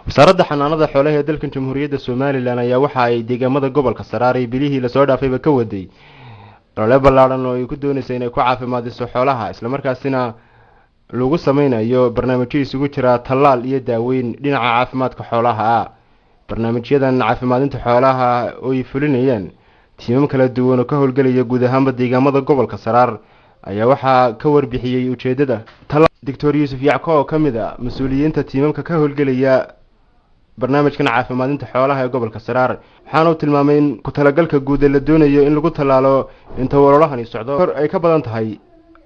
Wasaaradda xanaanada xoolaha ee dalkan Jamhuuriyadda Somalilan ayaa waxa ay deegaamada gobolka Saraar ay bilihii lasoo dhaafayba ka waday olole ballaadhan oo ay ku doonaysa inay ku caafimaadiso xoolaha, islamarkaasina lagu sameynayo barnaamijyo isugu jira tallaal iyo daaweyn dhinaca caafimaadka xoolaha ah. Barnaamijyadan caafimaadinta xoolaha oo ay fulinayaan tiimam kala duwan oo ka howlgelaya guud ahaanba deegaamada gobolka Saraar ayaa waxaa ka warbixiyey ujeedada Doctor Yuusuf Yacko oo ka mid a mas-uuliyiinta tiimamka ka howlgelaya barnaamijkan caafimaadinta xoolaha ee gobolka Saraar, waxaana uu tilmaamay in ku-talagalka guud ee la doonayo in lagu tallaalo inta ololahani socdo kor ay ka badan tahay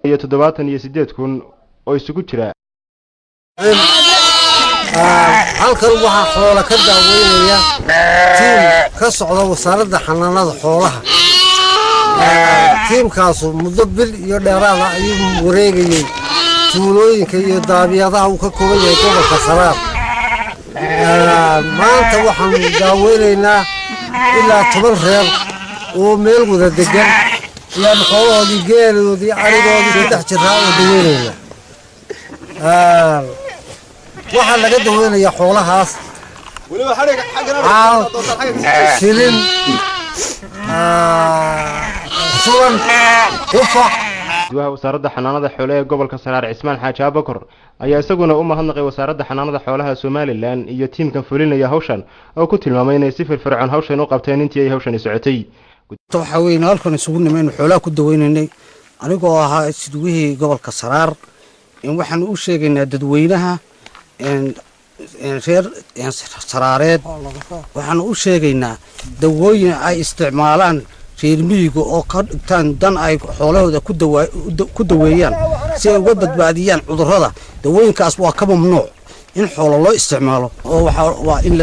iyo 78,000 oo isugu jira. Halkan waxaa xoola ka daaweynaya tiim ka socda wasaaradda xanaanada xoolaha. Tiimkaasu muddo bil iyo dheeraada ayuu wareegayey tuulooyinka iyo daabiyadaha uu ka kooban yahay gobolka Saraar. Maanta waxaanu daaweynaynaa ilaa 10 reer oo meel wada degan ayaanu xoolahoodii, geeloodii, arigoodii ku dhex jiraa oo daweynaynaa. Waxaa laga daweynayaa xoolahaas caal, shilin, suban, qufac. Gudaha wasaaradda xanaanada xoolaha ee gobolka Saraar, Cismaan Xaaji Abakor, ayaa isaguna u mahadnaqay wasaaradda xanaanada xoolaha Somalilan iyo tiimkan fulinaya hawshan oo ku tilmaamay inay si firfircoon hawshan u qabteen intii ay hawshani socotay. Waxaa weyn halkan isugu nimaynu xoolaha ku daweynaynay, anigoo ahaa sidwihii gobolka Saraar, in waxaan u sheegaynaa dadweynaha reer Saraareed, waxaan u sheegaynaa dawooyin ay isticmaalaan reer miyiga oo ka dhigtaan dan ay xoolahooda ku daweeyaan si ay uga badbaadiyaan cudurrada. Dawooyinkaas waa ka mamnuuc in xoolo loo isticmaalo oo waa in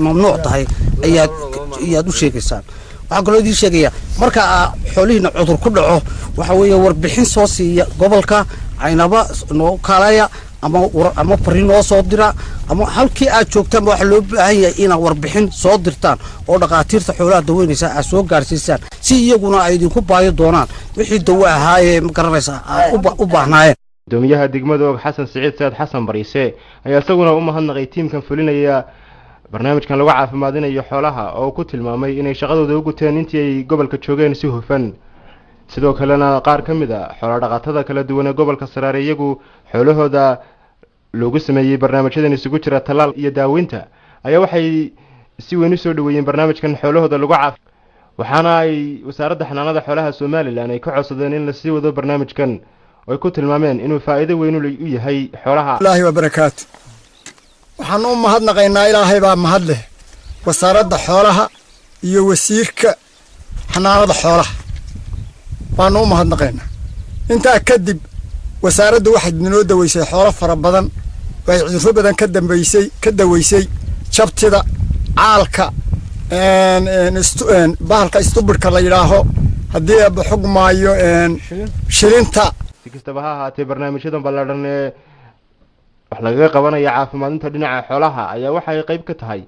mamnuuc tahay ayaad u sheegaysaan. Waxaan kaloo idiin sheegayaa, marka xoolihiina cudur ku dhaco, waxa weeye warbixin soo siiya gobolka Caynaba, noo kaalaya ama fariin noo soo dira ama halkii aad joogtaan. Waxaa loo baahan yahay inaad warbixin soo dirtaan oo dhakhaatiirta xoolaha daweynaysa aad soo gaarsiisaan, si iyaguna ay idinku baayo doonaan wixii dawo ahaayee, ma garanaysaa, aad u baahnaayeen. Gudoomiyaha degmada Og, Xasan Siciid Saad Xasan Bariise, ayaa isaguna u mahadnaqay tiimkan fulinaya barnaamijkan lagu caafimaadinayo xoolaha oo ku tilmaamay inay shaqadooda u guteen intii ay gobolka joogeen si hufan. Sidoo kalena qaar ka mid a xoola dhaqatada kala duwan ee gobolka Saraare iyagu xoolahooda loogu sameeyey barnaamijyadan isugu jira tallaal iyo daaweynta ayaa waxay si weyn usoo dhaweeyeen barnaamijkan xoolahooda lagu caaf, waxaana ay wasaaradda xanaanada xoolaha Somalilan ay ka codsadeen in lasii wado barnaamijkan oo ay ku tilmaameen inuu faa'iido weyn u yahay xoolaha. Ilaahi wa barakaatu. Waxaan u mahadnaqaynaa, Ilaahay baa mahad leh, wasaaradda xoolaha iyo wasiirka xanaanada xoolaha baanu u mahadnaqaynaa. Intaa kadib, wasaaraddu waxay noo daweysay xoolo fara badan oo ay cudurro badan ka dambeysay, ka daweysay jabtida, caalka, bahalka istubidhka la yidhaaho, haddii eebba xug maayo, shilinta. Si kastaba ha ahaatee, barnaamijyadan ballaadhan ee wax lagaga qabanaya caafimaadinta dhinaca xoolaha ayaa waxay qayb ka tahay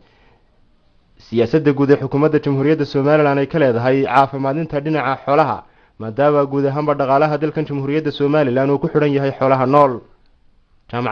siyaasadda guud ee xukuumadda Jamhuuriyadda Somalilan ay ka leedahay caafimaadinta dhinaca xoolaha, maadaama guud ahaanba dhaqaalaha dalkan Jamhuuriyadda Somalilan uu ku xidhan yahay xoolaha nool. Jaamac.